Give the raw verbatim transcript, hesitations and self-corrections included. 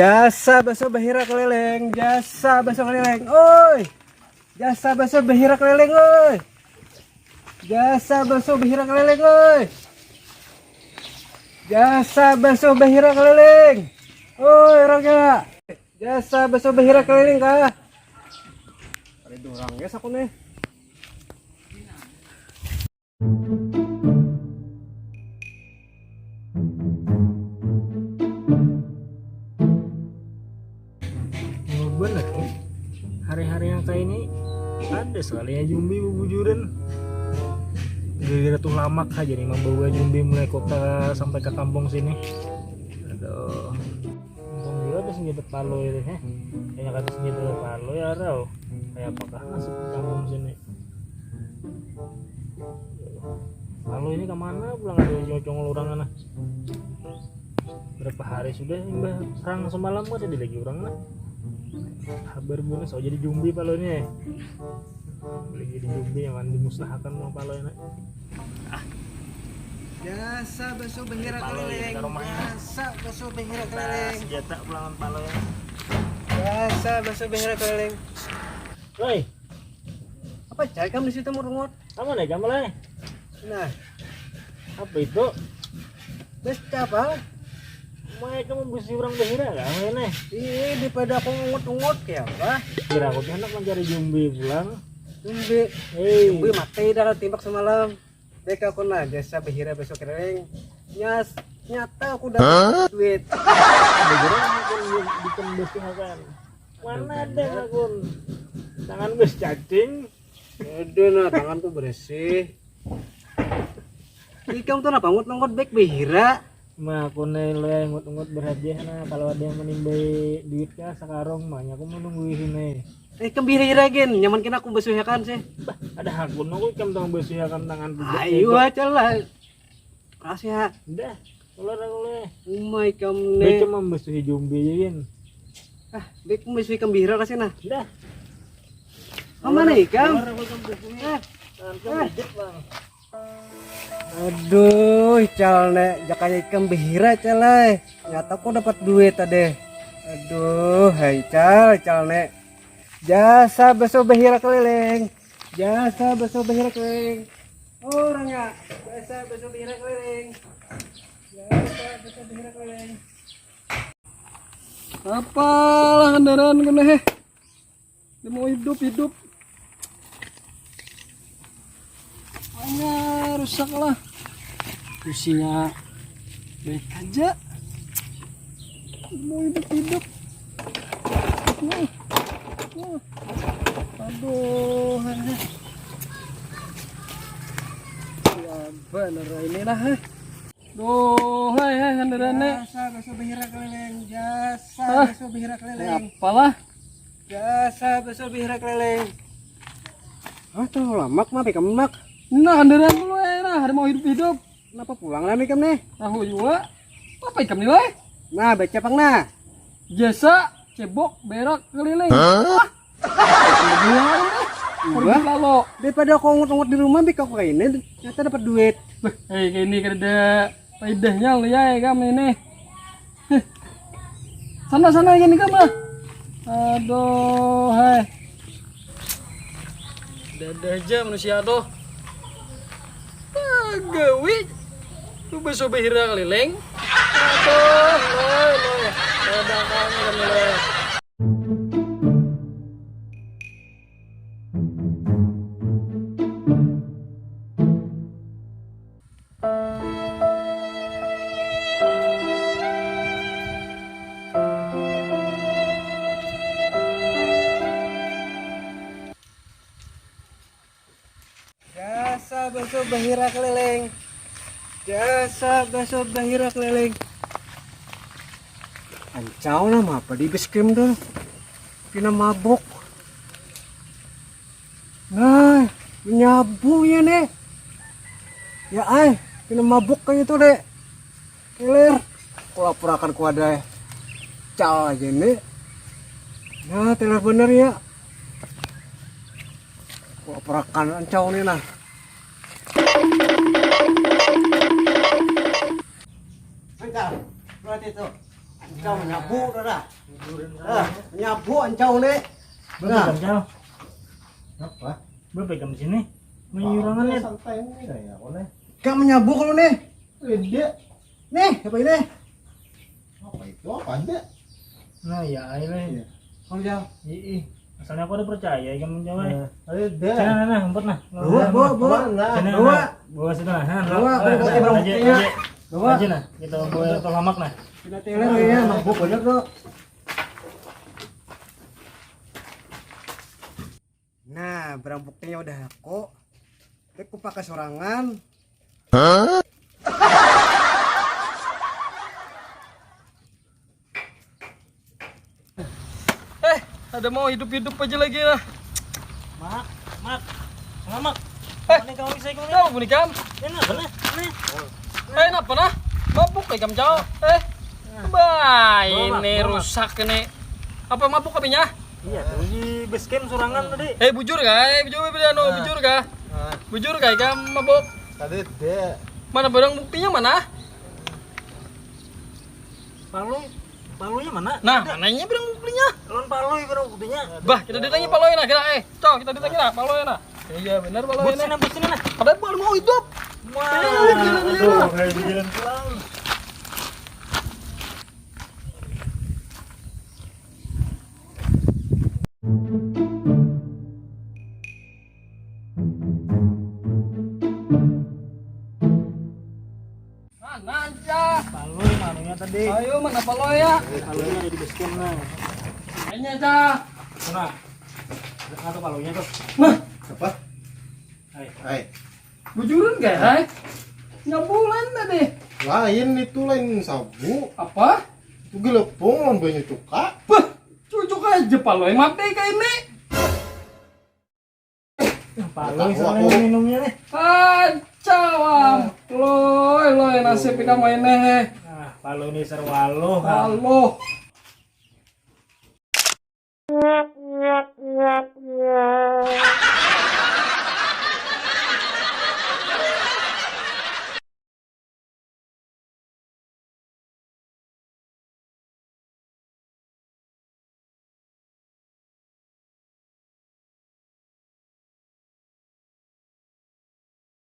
Jasa basuh bahira keliling, jasa basuh keliling, oi. Jasa basuh bahira keliling, oi. Jasa basuh bahira keliling, oi. Jasa basuh bahira keliling, oi, orang ya. Jasa basuh bahira keliling kah? Ada orang ya, saku nih. Bener nih, hari-hari yang kayak ini ada sekali ya jumbi bubujuran. Gara-gara tuh lamak aja nih membawa jumbi mulai kota sampai ke kampung sini. Aduh. Untung juga ada senjata palo itu, heh. Kayak ada senjata palo ya, rau. Kayak apakah masuk ke kampung sini? Palo ini kemana pulang ada congol orang sana? Berapa hari sudah imbah perang semalam ada di lagi orang nah. Habar bunuh saya jadi jumbi palo ini. Boleh jadi jumbi yang dimusnahkan mau palo ini. Jasa basuh bahira keliling. Jasa basuh bahira keliling. Senjata pulangan palo ya. Jasa basuh bahira keliling. Woi, apa cai kamu di situ murungut? Kamu naik kamu lah. Nah, apa itu? Bes apa? Mai kamu besi orang bahira kamu ini. Ih, daripada aku ungut-ungut kayak apa? Kira aku tuh anak mencari jumbi pulang. Jumbi. Hei. Jumbi mati dah timbak semalam. Baik aku nah jasa bahira besok kering. Nyas nyata aku dapat duit. Bahira aku bikin besi makan. Mana ada akun tangan bes cacing. Aduh nah tanganku bersih. Ikam tuh napa ngut nongkot baik bahira. Mah aku nih lo ya ngut-ngut berhadiah nah kalau ada yang menimbai duitnya sekarung makanya aku menunggu di sini. Eh kembira ira gen nyaman kena aku besuhakan sih. Bah, ada hakun aku ikam tong besuhakan tangan. Ayo aja lah. Kasih ya. Udah, keluar aku nih. Umai ikam nih. Baik membesuhi jumbi aja gen. Ah, baik membesuhi kembira kasih nah. Udah. Mana ikam? Keluar aku ikam besuhi. Eh. Tanganku eh. Bang. Aduh, cal nek, jakanya ikam behira cal ai. Nyata kok dapat duit tadi. Aduh, hai cal, cal nek. Jasa beso behira keliling. Jasa beso behira keliling. Orangnya, jasa beso behira keliling. Jasa beso behira keliling. Apalah kendaraan kena heh. Dia mau hidup-hidup. Hanya rusak lah. Fungsinya baik aja. Mau hidup-hidup. Wah. Wah. Aduh. Ya bener inilah. Duh, hai hai kendaraan nek. Jasa beso behira keliling, jasa beso behira keliling. Apalah? Jasa beso behira keliling. Ah, tuh lamak mah ikam mak. Nah, kendaraan dulu ya, nah, hari mau hidup-hidup. Kenapa pulang lah ikam nih? Tahu juga. Apa ikam nih, weh? Nah, baca pang nah. Jasa cebok berak keliling. Hah? Daripada aku ngut-ngut di rumah bik aku kayak ini nyata dapat duit. Beh, eh kayak ini kada ada faedahnya lu ya, ya kamu ini. Heh. Sana sana gini kamu lah. Aduh, heh. Ada-ada aja manusia tuh. Gawi. Lu beso behira keliling. Aduh, loy, loy. Loy bakal nih, loy. Jasa basuh bahira keliling. Jasa basuh bahira keliling. Ancau nama apa di base camp tuh? Pina mabuk. Nah, menyabu ya nih. Ya ay, pina mabuk kayak itu deh. Teler, aku lapurakan ku ada cal aja ini. Nah, teler bener ya. Aku lapurakan ancau nih nah. Bentar, berarti itu. Kau menyabu dah. Ah, menyabu ancau nih. Nah. Berapa jam? Apa? Berapa jam sini? Menyurangan nih. Santai ini ya, boleh. Kau menyabu kalau nih. Beda. Nih, apa ini? Apa itu? Apa aja? Nah, ya ayo nih. Iya. Kau ya. Ih, asalnya aku udah percaya ikam menjawab. Ayo deh. Nah, nah, nah, empat nah. Bawa, bawa, bawa. Nah, bawa. Bawa sudah. Nah, bawa, bawa, bawa. Aja, aja. Bawa. Aja nah, kita bawa ke lamak nah. Kita teler ya, mabuk banyak tuh. Nah, berambuknya udah aku. Tapi aku pakai sorangan. Eh, ada mau hidup-hidup aja lagi lah. Mak, mak, mak. Eh, ini kamu bisa ikut. Tahu bunyi kam? Ini apa nih? Ini. Eh, kenapa nah? Mabuk kayak kam jauh. Eh, bah, ini rusak ini. Apa mabuk kopinya? Iya, tuh di base camp sorangan tadi. Eh, bujur kah? Eh, bujur, bujur, anu, bujur kah? Bujur kah ikam mabuk? Tadi deh. Mana barang buktinya mana? Palui, paluinya mana? Nah, mananya barang buktinya? Lawan palui barang buktinya. Bah, kita datangi palui nah, kira eh. Cok, kita datangi nah, palui nah. Iya, benar palui nah. Buat sini, buat sini nah. Ada baru mau hidup. Wah, aduh, kayak jalan pulang. Mana aja? Palui manunya tadi. Ayo, mana palui ya? Palunya ada di base camp nah. Ini aja. Sana. Ada palunya tuh. Nah, apa? Hai. Hai. Bujuran gak, hai? Nyabulan tadi. Lain itu, lain sabu. Apa? Itu gelepung lawan banyu cuka. Bah, cucuk aja palui mati kayak ini. Palui soalnya minumnya nih. Kacau am. Loi, loi nasib ikam ini. Nah, palui ini serwaluh. Waluh.